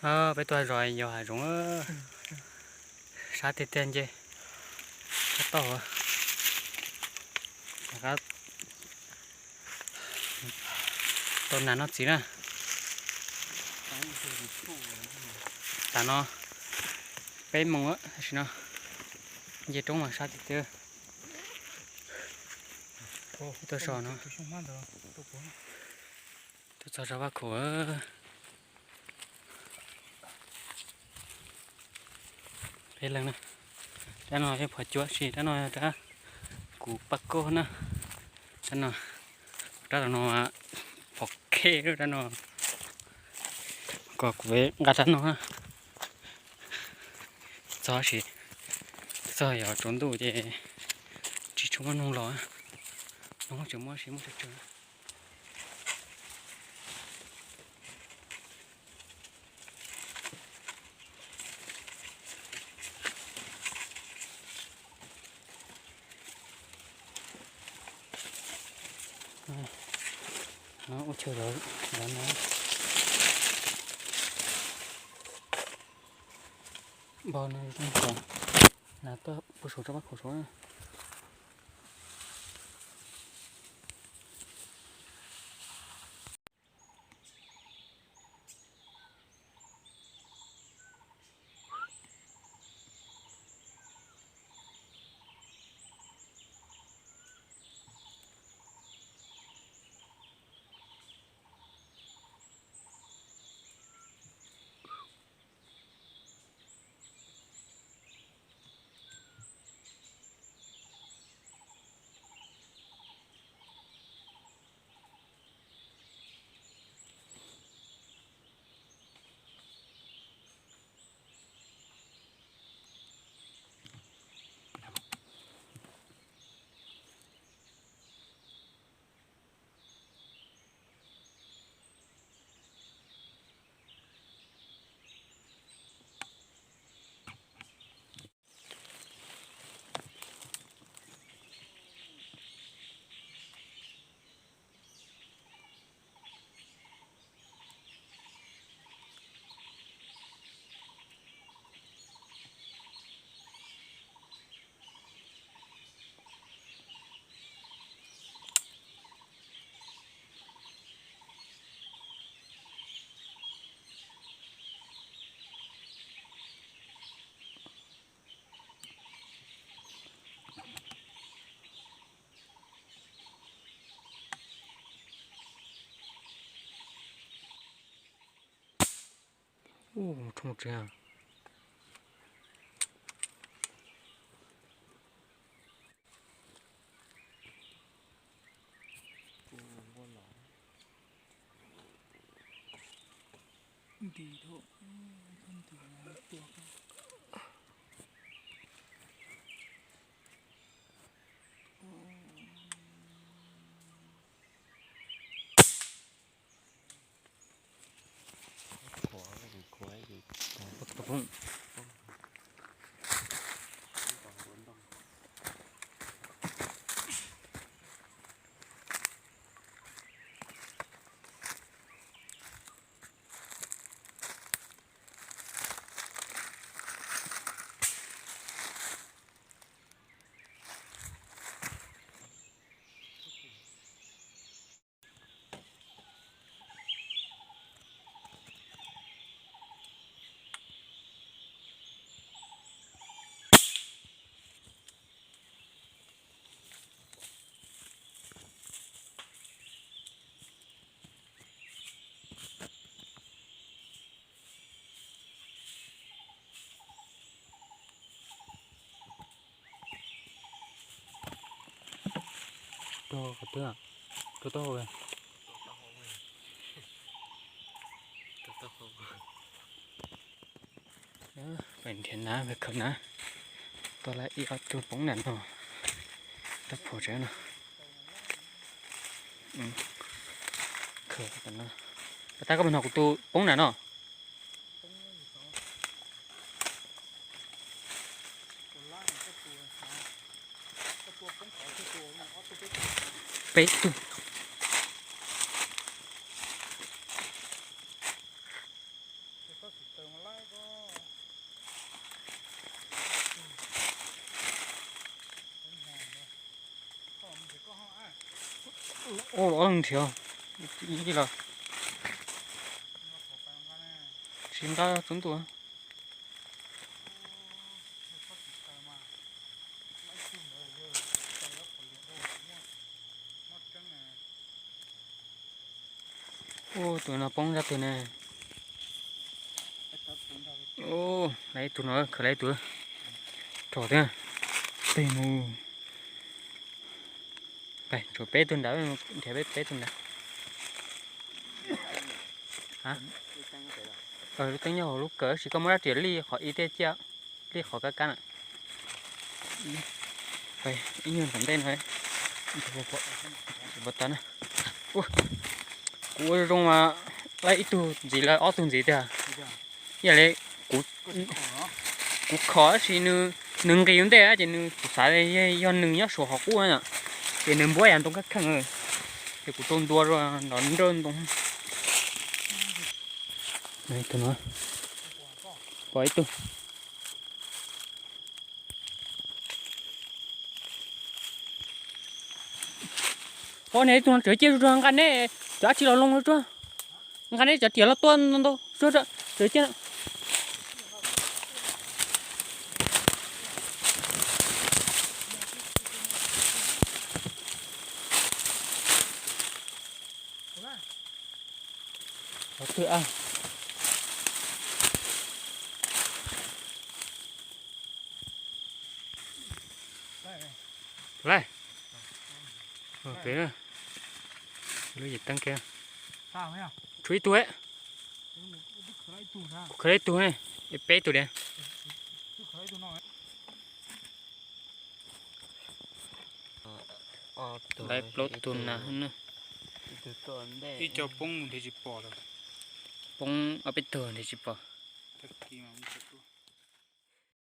Peb tuaj zos yos hav zoov, sab tiag tiag nce sab toj, rov qab tau nas noj txiv na. Tam no peb moos tam sim no, nce roob mas sab tiag tiag. Tuaj so no, tuaj txog zos Vaj Khaum. Peb leeg na, rab no yog phom cuab, tab sis rab no rab kuv paj koj na. Rab no, rab no phom khej rab no, kom kuv nqa rab no na. Txog sis, txog yog tsaus ntuj ces tsis tshua muaj noog los, noog tseem muaj sis muaj tsawg tsawg. Ua chaw lawv no, npog no, nas tuaj puag saum rau Vaj Khaum saud na. Ub, roob tsev. Rau qhov twg? Rau taub hau. Peb nrhiav nab, peb khawb nab, tau lawm ib ob tug poob nram no, tab phom tsev no. Khawb no, tab koj puas hnov kuv tus poob nram no? Peb tug. Ua ob leeg nrhiav los tsis nqa txhua ntu. Ua tus no poob zaj twg ne? Ua, lawv ib tug no, khaws lawv ib tug. Rog thiab. Tej mus. Tshuav peb tug nrad, nrhiav peb, peb tug nrad. Lub teeb nyob hauv lub kawm, tab sis koj muab rab riam lij qhov ib tiaj ciaj, lij qhov kab kab na. Ib nyuag tom ntej no, pov tau na. Kuv ua zoo mas lawv ib tug ntxiv, lawv ob tug ntxiv tiag. Yog li kuv khov tab sis nws, nws nqis ua ntej ces nws, kuv xav yog nws nyob saum qhov qub na, ces nws npuab yam ntoo kab kheej, ces kuv rau ntua rau nrog nrawj ntoo. Tus no, pom ib tug. Pom ne, ib tug no tseem ciaj zuj zus, nqa neb cov dab tsi los loo tsuag, nqa neb cov riam los tua ntau ntau tsuag, tseem ciaj. Qhov twg a? Laij, pem lub yim teeb kiag. Tshuav ib tug, kuv khawb tau ib tug ne, peb tug diam. Laij plaub tug na. Ib co poob nrhiav tsis pom lawm. Poob ob peb tug nrhiav tsis pom.